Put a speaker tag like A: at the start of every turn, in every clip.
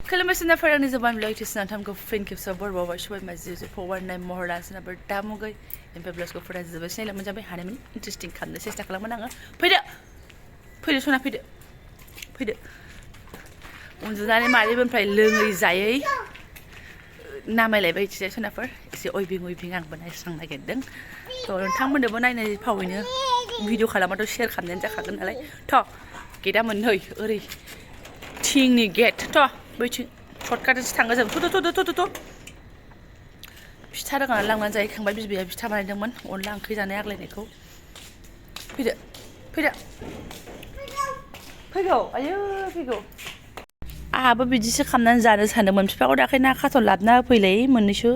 A: Kalamasana parang ni Jobanivlog tisna tam ko fin kip sa bor bawa shubay mazzi zo forward na mohra sana ber tamu gay em peblas ko fura zaba sila menjabe hanemin interesting kan na sesta kalang mananga pida sona pida unjane mari ben prai leungai jayai namai laibai tise sona par ese oibing ang banai sang nagedeng to nोंथांमोननोबो नायनाय फावैनो video खालामाथ' share खालामनाय जाखागोन नालाय थ' गेटआ मोननै ओरै थिंनि gate थ' बैथिं सर्टकाटजोंसो थाङो जों थ' फिथा रोगानानै लांनानै जाहैखांबाय बिबैया फिथा बानायदोंमोन अनला ओंख्रि जानाय आग्लायनायखौ फैगौ आयौ फैगौ आहाबो बिदिसो खालामनानै जानो सानदोंमोन बिफाखौ दाखालि ना कार्टन लाबोना होफैलाय मोननैसो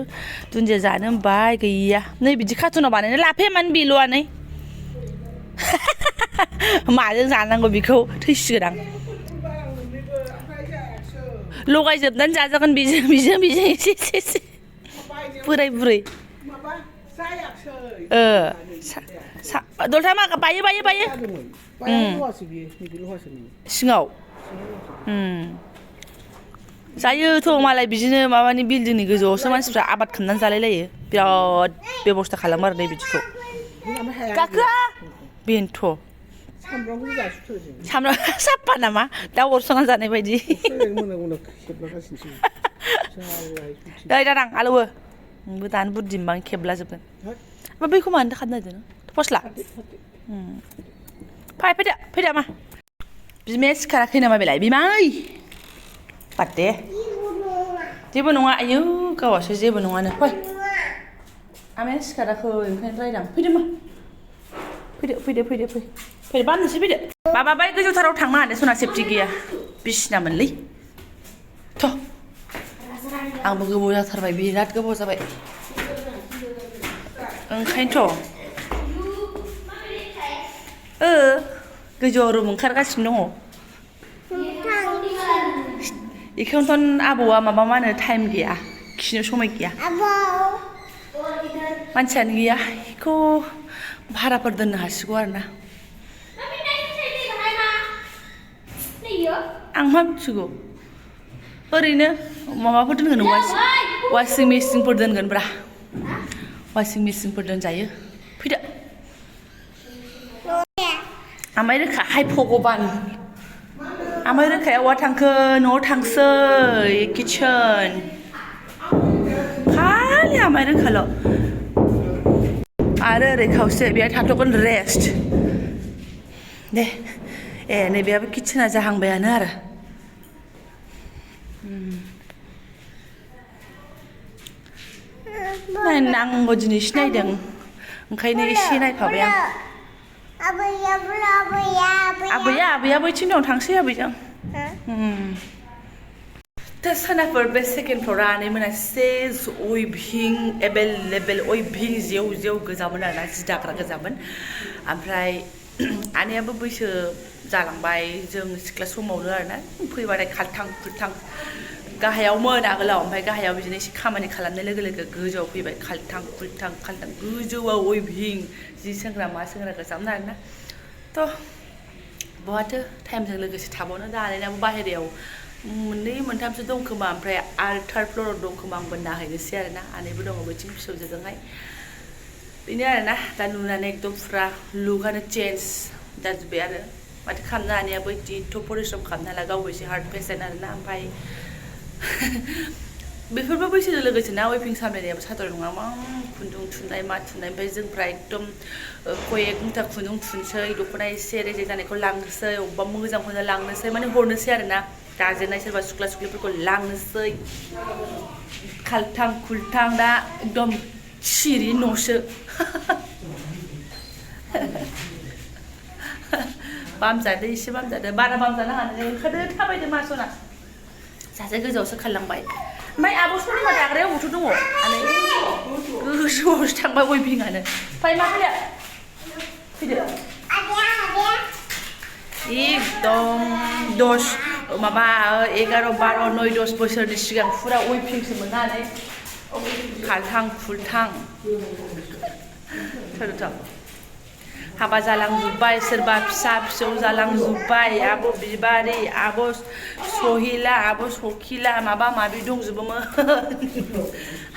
A: दुन्दिया जानो होनबाय गैया नै बिदि कार्टनाव बानायना लाफैया मानो बेल'आनो माजों जानांगौ बेखौ थैसिगोन आं लगायजोबनानै जाजागोन बेजों एसे बुरै दलथा मा बायो सिङाव जायोथ' मालाय बिदिनो माबानि बिल्डिंनि गोजौआवसो मानसिफ्रा आबाद खालामनानै जालायलायो बिराद बेबस्था खालामो आरो नै बिदिखौ गाखोआ बेनोथ' सामब्राम साफा नामा दाउ अरस'ना जानाय बायदि दै दादां आलौवो नोंबो दानो बुद्धिमोन खेबलाजोबगोन ओमफ्राय बैखौ मानो थाखाय नायदों फस्ला फैदो मा बिमाया सिखाराखै नामा बेलाय बिमाय पाते जेबो नङा आयौ गावासो जेबो नङानो फै आमाया सिखाराखै ओंखायनो रायदां फैदो मा फैदो बाननोसै फैदो बाबा बै गोजौथाराव थांनो हानो सना सेफटि गैया बिसिनामोनलै थ' आंबो गोबाव जाथारबाय बिराद गोबाव जाबाय ओंखायनोथ' गोजौआव रुम ओंखारगासिनो दङ बेखौनोथ' आबौआ माबा मा होनो टाइम गैया खिनो समाय गैया मानसियानो गैया बेखौ भाराफोर दोननो हासिगौ आरोना आं मा मिथिगौ ओरैनो माबाफोर दोनगोन वाशिं मेसिनफोर दोनगोन ब्रा वाशिं मेसिनफोर दोनजायो फैदो आमाय रोखा हाय भगबान आमाय रोखाया औवा थांखो न'आव थांसै किचेन खालि आमाय रोखाल' आरो ओरै खावसे बेहाय थाथ'गोन रेस्ट दे नैबेयाबो किचेना जाहांबायानो आरो नांगौ दिनैसो नायदों ओंखायनो एसे नायफाबाय आं आबैया बैथिं दं थांसै आबैजों दा सोनाफोर बे सेकेन्ड फ्ल'रा आनै मोनासे अइभिं एभेलेबेल अइभिं जेव गोजामोन आरोना जि दाग्रा गोजामोन ओमफ्राय आनैयाबो बैसो जालांबाय जों सिख्ला समावनो आरोना फैबाथाय खालथां खुलथां गाहायावमोन आगोलाव ओमफ्राय गाहायाव बिदिनो एसे खामानि खालामनाय लोगो गोजौआव फैबाय खालथां गोजौआव अइभिं जि सोंग्रा मा सोंग्रा गोजामोन आरोना थ' बहाथो टाइमजों लोगोसे थाबावनो दा आनैनाबो बाहेरायाव मोननै मोनथामसो दं खोमा ओमफ्राय आरो थार्ड फ्ल'राव दं खोमा आंबो नाहैनोसै आरोना आनैबो दङ बैथिं फिसौजोजोंहाय बेनो आरोना दा नुनानै एकदम फुरा लुकआनो चेन्ज जाजोब्बाय आरो माथो खालामनो आनैयाबो एथ' परिश्रम खालामनो हाला गावबो एसे हार्ट पेसेन्ट आरोना ओमफ्राय बेफोरबो बैसोजों लोगोसे ना अइभिं सामलायनायाबो सादर नङा मा खुन्दुं थुननाय मा थुननाय ओमफ्राय जोंफ्रा एकदम कयेक मुथा खुन्दुं थुनसै दख'ना एसे रेजें जानायखौ लांनोसै अबेबा मोजांखौनो लांनोसै माने हरनोसै आरोना दाजेननाय सोरबा सुख्लाफोरखौ लांनोसै खालथां खुलथां दा एकदम सिरि न'सो बामजादो एसे बामजादो बारा बामजानो हानाय ओंखारदो थाबायदो मा सना सासे गोजौआवसो खारलांबाय ओमफ्राय आब' सनिमा दाग्राया अबावथ' दङ आनै गोजौआवसो थांबाय अइभिङानो ओमफ्राय मा फैदो एकदम माबा 11, 12, 9, 10 बोसोरनि सिगां फुरा अइभिंसोमोन नालाय खालथां खुलथां हाबा जालांजोब्बाय सोरबा फिसा फिसौ जालांजोब्बाय आब' बिबारि आब' सहिला आब' सखिला माबा माबि दंजोबोमोन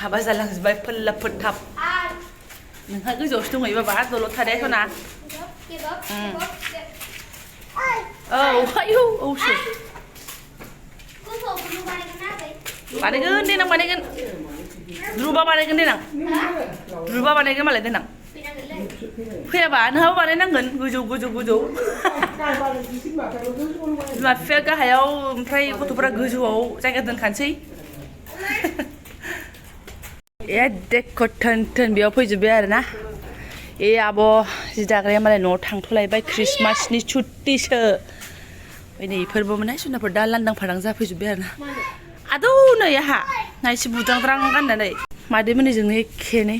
A: हाबा जालांजोब्बाय फोल्लाब फोथाब नोंहा गोजौआवसो दंहैयो बाबा दलद थादे सना औ आयौ औसो बानायगोन देनां बानायगोन द्रुबा बानायगोन देनां द्रुबा बानायगोन मालाय देनां फैयाबा नोंहाबो बानायनांगोन गोजौ गोजौ गोजौ बिमा बिफाया गाहायाव ओमफ्राय गथ'फोरा गोजौआव जायगा दोनखानोसै देख थोन थोन बेयाव फैजोब्बाय आरोना आब' जि दाग्राया मालाय न'आव थांथ'लायबाय ख्रिस्टमासनि छुट्टिसो ओमफ्राय नै इफोरबोमोन सुनाफोर दा लांदां फादां जाफैजोब्बाय आरोना आदौ नै आहा नायसि बुद्रांद्रां गाननानै मादैमोननिजोंनो एखे नै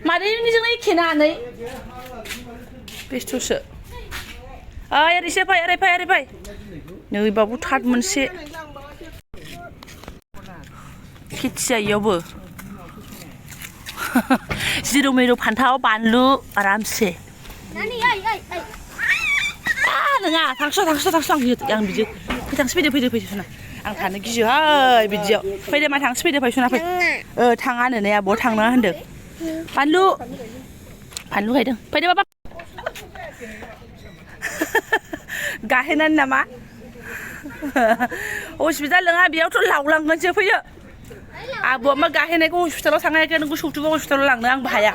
A: मादैनिजोंनो एखे ना नै बेस्थ'सो ओरैसो फै ओरै फै ओरै फै नै बाबु थाद मोनसे खेथिया इयावबो जिरु मिरु फान्थाव बानलु आरामसे नङा थांस' आं बिदि थांसै फैदो सना आं थानो गियोहाय बिदियाव फैदो मा थांसै फैदो सना फै थाङानो ने आब' थांनाङा होनदों बानलु गायदों फैदो बाबा गाहेनानो नामा हस्पिटाल नङा बेयावथ' लावलांगोनसो फैयो आब'आ मा गाहेनायखौ हस्पिटालाव थांनायखाय नोंखौ सौथुबा हस्पिटालाव लांनो आंबो हाया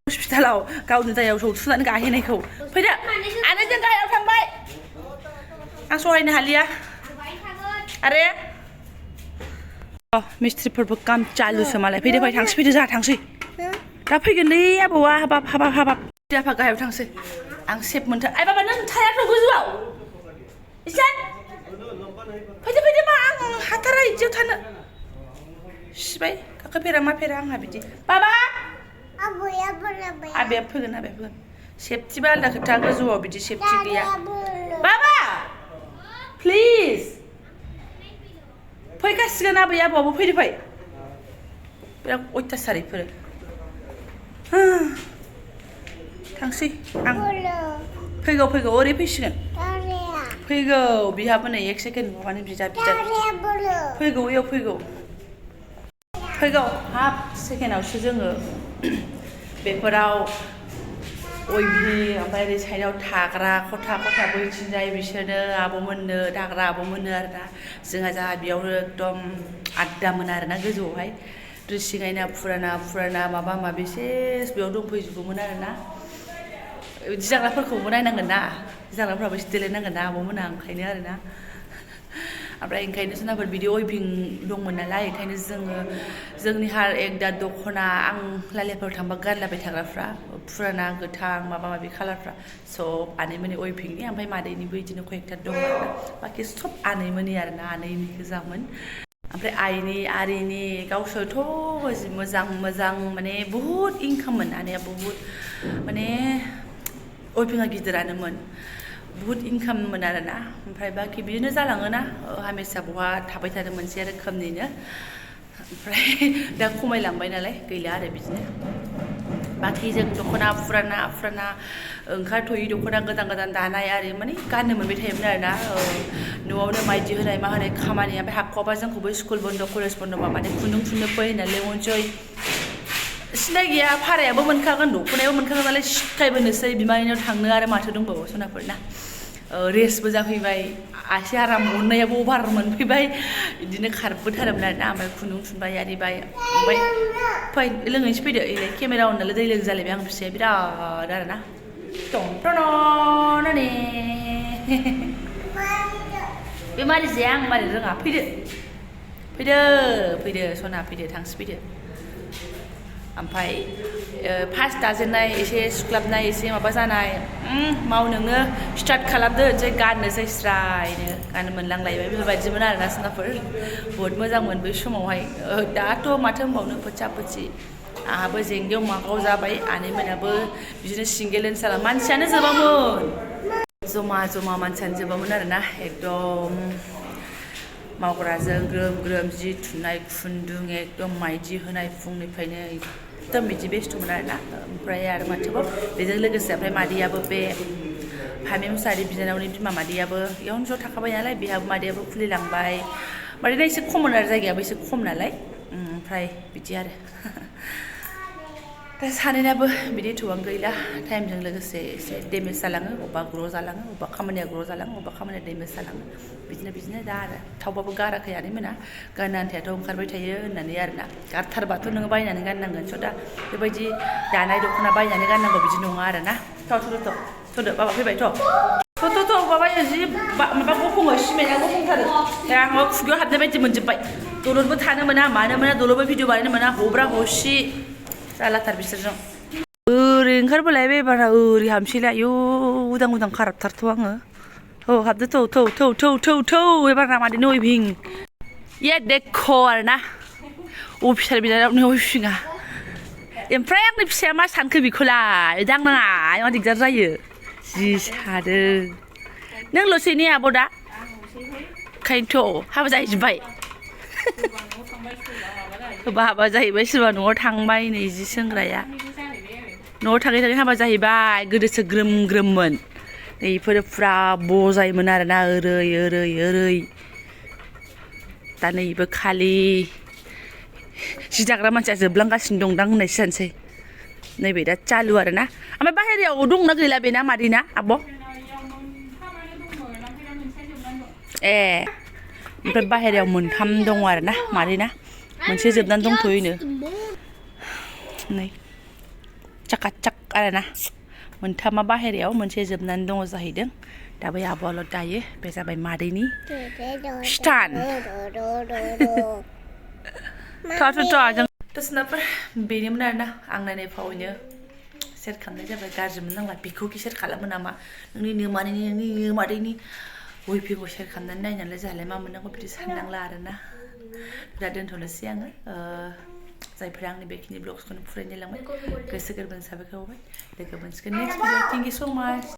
A: हस्पिटालाव गावनि दायाव सौथुनानै गाहेनायखौ फैदो आरो जों गाहायाव थांबाय आं सहायनो हालिया आरे मिस्ट्रिफोरबो काम चालुसो मालाय फैदो फै थांसै फैदो जोंहा थांसै दा फैगोनलै आबौआ हाबाब आफा गाहायाव थांसै आं सेफ मोनथो आइ बाबा नों थायाथ' गोजौआव इसान फैदो मा आं हाथारा इदियाव थानो सिबाय गाखोफेरा माफेरा आंहा बिदि बाबा आबैया फैगोन सेफटिबा आलदा खोथा गोजौआव बिदि सेफटि गैया बाबा प्लिज फैगासिगोन आबै आबौआबो फैदो फै बिराद अयथासार इफोरो थांसै आं फैगौ ओरै फैसिगोन फैगौ बिहाबो नै 1 सेकेन्ड माबानो बिदा फैगौ इयाव फैगौ हाफ सेकेन्डआवसो जोङो बेफोराव अयभि ओमफ्राय ओरै साइडआव थाग्रा खथा बैथिंजाय बिसोरनो आब'मोननो दाग्रा आब'मोननो आरोना जोंहा बेयावनो एकदम आड्डामोन आरोना गोजौआवहाय ड्रेसिं आयना फुराना माबा माबि सेस बेयाव दंफैजोबोमोन आरोना बिदि जाग्राफोरखौबो नायनांगोन ना जाग्राफोराबो एसे देलायनांगोन ना आब'मोनहा ओंखायनो आरोना ओमफ्राय ओंखायनो सोरनाफोर बिदि अयभिं दंमोन नालाय ओंखायनो जोंनि हार एकदा दख'ना आं लालियाफोराव थांबा गानलाबाय थाग्राफ्रा फुराना गोथां माबा माबि कालारफ्रा सब आनैमोननि अयभिंनि ओमफ्राय मादैनिबो बिदिनो कयेकटा दं आरोना बाखि सब आनैमोननि आरोना आनैनि गोजामोन ओमफ्राय आइनि आरिनि गावसोरथ' मोजां माने बुहुत इनकाममोन आनैया बुहुत माने अयभिंआ गिदिरानोमोन बुहुत इनकाममोन आरोना ओमफ्राय बाखि बिदिनो जालाङोना हामेसा बहा थाबाय थानो मोनसे रोखोमनिनो ओमफ्राय दा खमायलांबाय नालाय गैला आरो बिदिनो बाखि जों दख'ना फुराना ओंखारथ'यै दख'ना गोदान दानाय आरि माने गाननो मोनबाय थायोमोन आरोना न'आवनो माइदि होनाय मा होनाय खामानि ओमफ्राय हाख'आबा जोंखौबो स्कुल बन्द कलेज बन्द'बा माने खुन्दुं थुननो फै होननानै लेंहरनोसै सिन्था गैया भारायाबो मोनखागोन दख'नायाबो मोनखागोन नालाय सिखायबोनोसै बिमानियाव थांनो आरो माथो दंबावो सनाफोरना रेस्टबो जाफैबाय आसि आराम मोननायाबो अभार मोनफैबाय बिदिनो खारबोथारोमोन आरोना ओमफ्राय खुन्दुं थुनबाय आरिबाय ओमफ्राय फै लोंहैनोसै फैदो एलाय केमेरा अन नालाय दै लों जालायबाय आं फिसाया बिराद आरोना टंट'न'ने बे मारै जाया आं मारै रोङा फैदो सना फैदो थांसै फैदो ओमफ्राय फार्स्ट दाजेननाय एसे सुख्लाबनाय एसे माबा जानाय माव नोङो स्टार्ट खालामदो ओमफ्राय गाननोसै स्रायनो गाननो मोनलांलायबाय बेफोरबायदिमोन आरोना सोनाफोर बहुद मोजांमोन बै समावहाय दाथ' माथो होनबावनो फोथि आंहाबो जेंगायाव मागाव जाबाय आनैमोनाबो बिदिनो सिंगेलेन्स जाला मानसियानो जोबामोन जमा मानसियानो जोबामोन आरोना एकदम मावग्राजों ग्रोम ग्रोम जि थुननाय खुन्दुं एकदम माइदि होनाय फुंनिफ्रायनो एकदम बिदि बेस्थ'मोन आरोना ओमफ्राय आरो माथोबाव बेजों लोगोसे ओमफ्राय मादैयाबो बे फामे मुसाहारि बिनानावनि बिमा मादैयाबो इयावनो ज' थाखाबाय नालाय बेहाबो मादैयाबो खुलिलांबाय मादैना एसे खममोन आरो जायगायाबो एसे खम नालाय ओमफ्राय बिदि आरो दा सानैनाबो बिदि एथ'बां गैला टाइमजों लोगोसे एसे डेमेज जालाङो अबेबा ग्र' जालाङो अबेबा खामानिया ग्र' जालाङो अबेबा खामानिया डेमेज जालाङो बिदिनो दा आरो थावबाबो गाराखै आनैमोना गाननो आन्थायाथ' ओंखारबाय थायो होननानै आरोना गारथारबाथ' नोङो बायनानै गाननांगोन स' दा बेबायदि दानाय दख'ना बायनानै गाननांगौ बिदि नङा आरोना थ'दो बाबा फैबायथ' माबायो जि माबा गफङो सिमेन्टआ गफंथारो दा आं खुगायाव हाबनाय बायदि मोनजोब्बाय दलरबो थानो मोना मानो मोना दलरबो भिडिअ बानायनो मोना हब्रा हसि जालाथार बिसोरजों ओरै ओंखारबोलाय बेबारा ओरै हाबसैलाय आयौ उदां खाराबथारथ' आङो हाबदो थौ एबार मादैनो उइभिं ये देखो आरोना अफिसार बिनानावनि उइभिङा ओमफ्राय आंनि फिसाया मा सानखो बेखौलाय दांनाङा मा दिगदार जायो जि सादों नोंल'सै ने आब' दा ओंखायनोथ' हाबा जाहैजोब्बाय हाबा जाहैबाय सोरबा न'आव थांबाय नै जि सोंग्राया न'आव थाङै हाबा जाहैबाय गोदोसो ग्रोम ग्रोममोन नैफोरो फुरा बजायोमोन आरोना ओरै दा नैबो खालि जि दाग्रा मानसिया जोबलांगासिनो दंदां होननायसो जानोसै नैबे दा चालु आरोना ओमफ्राय बाहेरायाव दंना गैला बेना मादैना आब' ए ओमफ्राय बाहेरायाव मोनथाम दङ आरोना मादैना मोनसे जोबनानै दंथ'योनो नै चाकाचाक आरोना मोनथामा बाहेरायाव मोनसे जोबनानै दङ जाहैदों दा बै आब'आल' दायो बे जाबाय मादैनि स्टान जों दसनाफोर बेनोमोन आरोना आं नायनाय फावैनो सेयार खालामनाय जाबाय गाज्रि मोननांला बेखौ सेयार खालामो नामा नोंनि मादैनि उइभिंखौ सेयार खालामनानै नायनानै जोंहालाय मा मोननांगौ बिदि साननांला आरोना दा दोनथ'नोसै आङो जायफोरा आंनि बेखिनि ब्लग्सखौनो फरायनो लांबाय गोसो गोरबोनि साबायखर बावबाय लोगो मोनसिगोन नेक्स्ट भिडिअ थेंक इउ स' माच